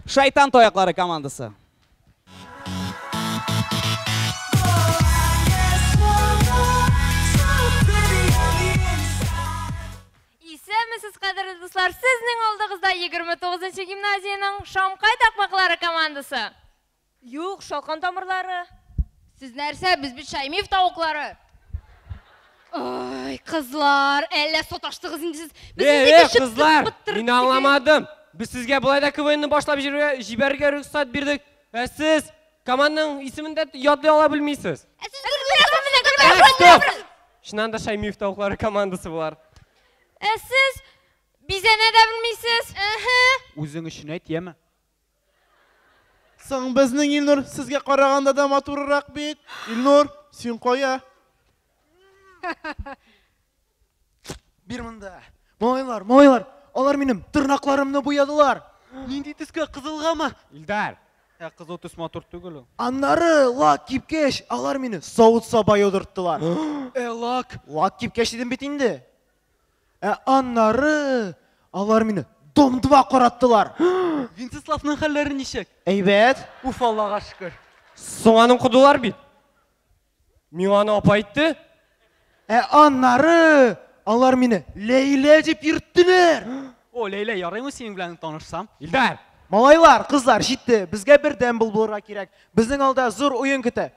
Шайтан таяклары командасы. Исәнмесез, кадерле дуслар! Сезнең алдыгызда 29 гимназиянең Шамкай такмаклары командасы. Юк, шалкан тамырлары. Сез нәрсә, без бит Шаймиев тавыклары. Ой, кызлар, әллә саташтыгыз инде сез. Без Э, кызлар, мин аңламадым. Без сезгә болай да КВНны башлап җибәрергә рөхсәт бирдек. Ә сез команданың исемен дә ятлый ала белмисез. Ә сез көлмәсез. Стоп! Чыннан да Шаймиев тавыклары командасы болар. Ә сез бизәнә дә белмисез. Үзең өчен әйт, яме. Соң безнең Илнур сезгә караганда да матуррак бит. Илнур, син кая? Бир монда. Малайлар, малайлар, алар минем тырнакларымны буядылар. Нинди төскә, кызылгамы? Илдар. Ә кызыл төс матур түгел ул. Аннары лак кипкәч, алар мине савыт-саба юдырттылар. Ә лак? Лак кипкәч дидем бит инде. Ә аннары алар мине Дом-2 караттылар. Венцеславның хәлләре ничек? Әйбәт. Уф, Аллага шөкер. Соң аның кудылар бит. Миңа аны апа әйтте. Ә аннары алар мине Ләйлә дип йөрттеләр. О, Ләйлә, ярыймы синең белән танышсам? Илдар. Малайлар, кызлар, җитте. Безгә бердәм булырга кирәк. Безнең алда зур уен көтә.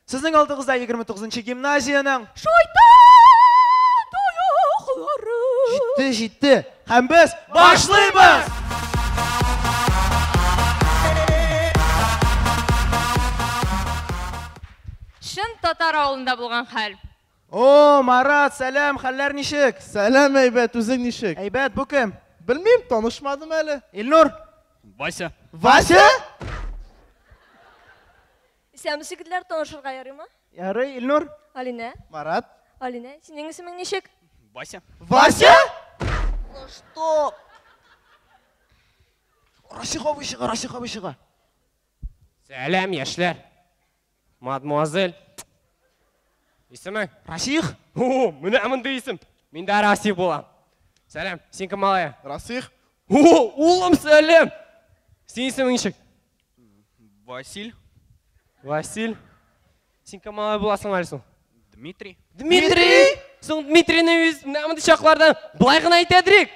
Сезнең алдыгызда 29 гимназиянең Шайтан таяклары. Җитте, җитте. Һәм без башлыйбыз! Чын татар авылында булган хәл. О, Марат, сәлам, хәлләр ничек? Сәлам, әйбәт, үзең ничек? Әйбәт, бу кем? Белмим, танышмадым әле. Илнур. Вася. Вася? Исәнмесез, егетләр, танышырга ярыймы? Ярый, Илнур. Алинә. Марат. Алинә, синең исемең ничек? Вася. Вася? Ну что? Расих абый чыга, Расих абый чыга. Сәлам, яшьләр. Мадмуазель. Исемең? Расих? О, менә мондый исем. Мин дә Расих булам. Сәлам, син кем малае? Расих. О, улым, сәлам. Син исемең ничек? Василь. Василь. Син кем малай буласың әле соң? Дмитрий. Дмитрий! Соң Дмитрийны үз менә мондый чаклардан былай гына әйтәдерик.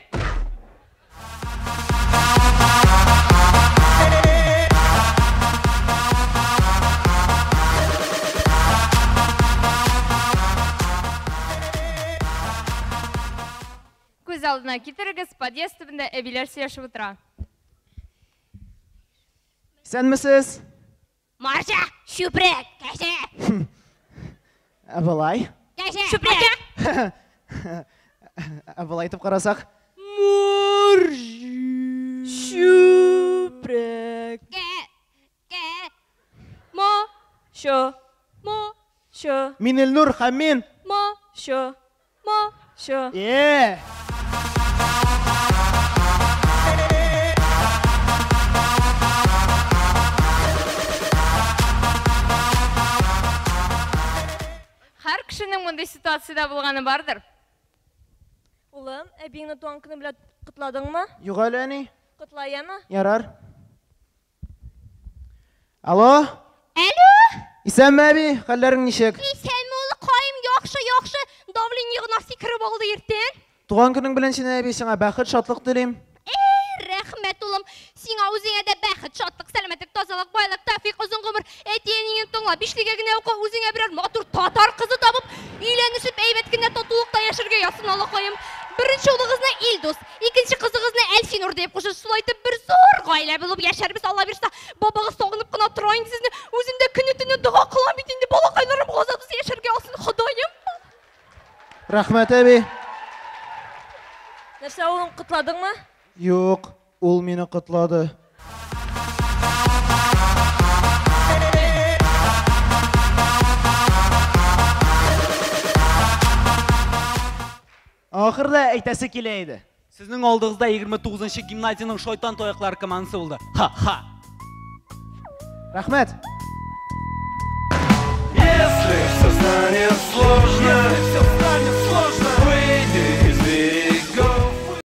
Күз алдына китерегез, подъезд төбендә әбиләр сөйләшеп утыра. Исәнмесез? Маржа, чүпрәк, кәҗә. Ә болай? Кәҗә. Чүпрәк. Ә болай итеп карасак? Чүпрәк. Кә, мо, Шо, мо, шо, Мин Илнур һәм мин. мо, шо, мо. шо. Е! Һәр кешенең мондый ситуациядә булганы бардыр. Улым, әбиеңне туган көне белән котладыңмы? Юк әле, әни. Котла, яме? Ярар. Алло? Алло! Исәнме, әби? Хәлләрең ничек? Исәнме, улыкаем, яхшы, яхшы. Давление гына сикереп алды иртән. Туган көнең белән сине, әби, сиңа бәхет, шатлык телим. Рәхмәт, улым. Сиңа үзеңә дә бәхет, шатлык, сәламәтлек, тазалык, байлык, тәүфик, озын гомер. Әти-әниеңне тыңла, бишлегә генә укы, үзеңә берәр матур татар кызы табып, өйләнешеп, әйбәт кенә татулыкта яшәргә язсын, Аллакаем. Беренче улыгызны Илдус, икенче кызыгызны Әлфинур дип кушып, шулай итеп бер зур гаилә булып яшәрбез, Алла бирса. Бабагыз сагынып кына тора инде сезне. Үзем дә көне-төне дога кылам бит инде, балакайларым газапсыз яшәргә язсын, Ходаем. Рәхмәт, әби. Нәрсә, улым, котладыңмы? Юк, ул мине котлады. Ахырда әйтәсе килә иде. Сезнең алдыгызда 29 гимназиянең шайтан таяклары командасы булды. Ха-ха. Рәхмәт. Если все станет сложно,